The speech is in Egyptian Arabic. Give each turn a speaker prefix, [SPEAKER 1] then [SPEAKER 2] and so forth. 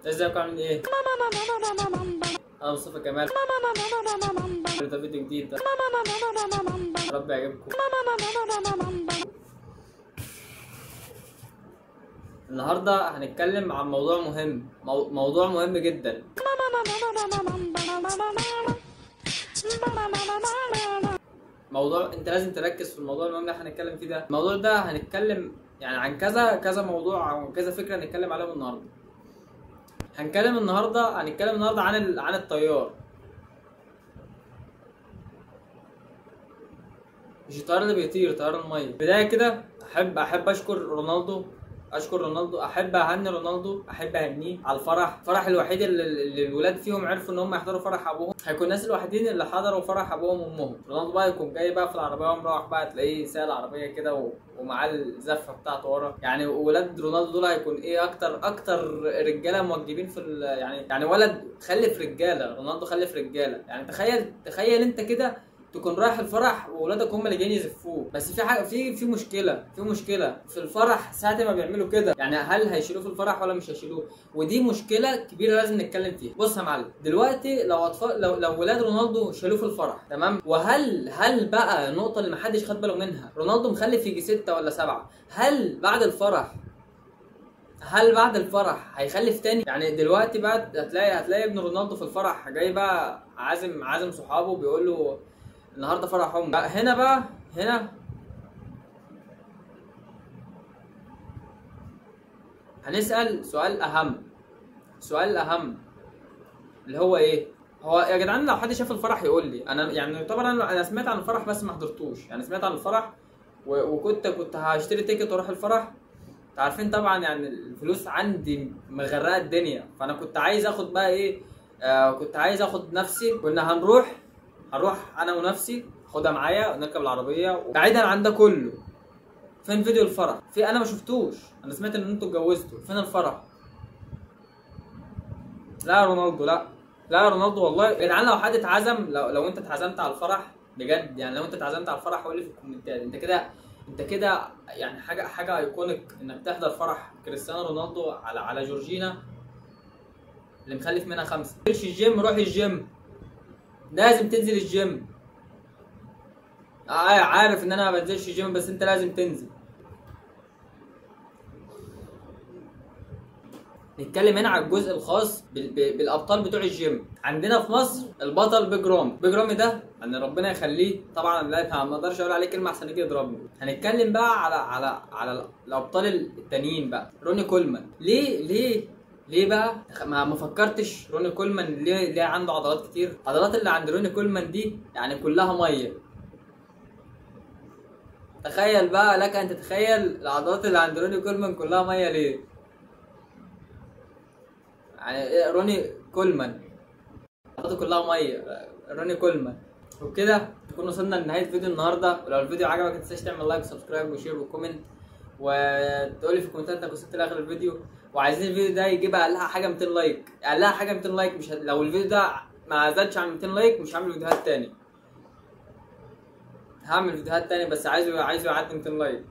[SPEAKER 1] ازيكم عاملين ايه؟ انا مصطفى كمال، ده فيديو جديد، يا رب يعجبكم. النهارده هنتكلم عن موضوع مهم، موضوع مهم جدا. موضوع انت لازم تركز في الموضوع المهم اللي احنا هنتكلم فيه ده. الموضوع ده هنتكلم يعني عن كذا كذا موضوع او كذا فكرة هنتكلم عليهم النهارده. هنتكلم النهارده عن الطيار. مش الطيار اللي بيطير، طيار المية. بداية كده احب اشكر رونالدو، احب اهني رونالدو، احب اهنيه على الفرح. الفرح الوحيد اللي الولاد فيهم عرفوا ان هم يحضروا فرح ابوهم، هيكون الناس الوحيدين اللي حضروا فرح ابوهم وامهم. رونالدو بقى يكون جاي بقى في العربية ومروح بقى، تلاقيه سايق العربية كده ومعاه الزفه بتاعته ورا. يعني ولاد رونالدو دول هيكون ايه اكتر رجاله موجبين في يعني ولد خلف رجاله، رونالدو خلف رجاله. يعني تخيل انت كده تكون رايح الفرح واولادك هم اللي جايين يزفوه. بس في حاجة، في مشكلة في الفرح ساعة ما بيعملوا كده. يعني هل هيشيلوه في الفرح ولا مش هيشيلوه؟ ودي مشكلة كبيرة لازم نتكلم فيها. بص يا معلم، دلوقتي لو اطفال لو ولاد رونالدو شالوه في الفرح، تمام؟ وهل بقى النقطة اللي محدش خد باله منها، رونالدو مخلف يجي 6 ولا 7، هل بعد الفرح هيخلف تاني؟ يعني دلوقتي بقى هتلاقي ابن رونالدو في الفرح جاي بقى عازم صحابه، بيقول له النهارده فرح امي. هنا هنسأل سؤال اهم، اللي هو ايه؟ هو يا جدعان لو حد شاف الفرح يقول لي. انا يعني يعتبر انا سمعت عن الفرح بس ما حضرتوش. يعني سمعت عن الفرح وكنت هشتري ticket واروح الفرح. انتوا عارفين طبعا يعني الفلوس عندي مغرقة الدنيا، فانا كنت عايز اخد بقى ايه، كنت عايز اخد نفسي. كنا هنروح انا ونفسي، خدها معايا ونركب العربية. بعيدا عن ده كله، فين فيديو الفرح؟ في انا ما شفتوش، انا سمعت ان انتوا اتجوزتوا، فين الفرح؟ لا يا رونالدو، لا يا رونالدو والله يا جدعان. لو حد اتعزم، لو انت اتعزمت على الفرح بجد، يعني لو انت اتعزمت على الفرح قول لي في الكومنتات. انت كده يعني حاجة iconic انك تحضر فرح كريستيانو رونالدو على جورجينا اللي مخلف منها 5. تنزلش الجيم، روح الجيم، لازم تنزل الجيم. عارف ان انا ما بنزلش الجيم بس انت لازم تنزل. نتكلم هنا على الجزء الخاص بالابطال بتوع الجيم. عندنا في مصر البطل بيج رامي. بيج رامي ده يعني ربنا يخليه طبعا، لا ما اقدرش اقول عليه كلمة احسن يجي يضربني. هنتكلم بقى على على الابطال التانيين بقى. روني كولمان، ليه بقى ما فكرتش روني كولمان ليه عنده عضلات كتير؟ العضلات اللي عند روني كولمان دي يعني كلها مية. تخيل بقى، لك ان تتخيل العضلات اللي عند روني كولمان كلها مية ليه؟ يعني روني كولمان عضلاته كلها مية، روني كولمان. وبكده نكون وصلنا لنهاية فيديو النهارده. ولو الفيديو عجبك ما تنساش تعمل like و subscribe و share و comment، وتقولي في الكومنتات انك وصلت لاخر الفيديو. وعايزين الفيديو ده يجيب اقلها حاجة 200 like، اقلها حاجة 200 like. مش لو الفيديو ده ما زادش عن 200 like مش هعمل فيديوهات تاني. هعمل فيديوهات تاني بس عايزه يعدي 200 like.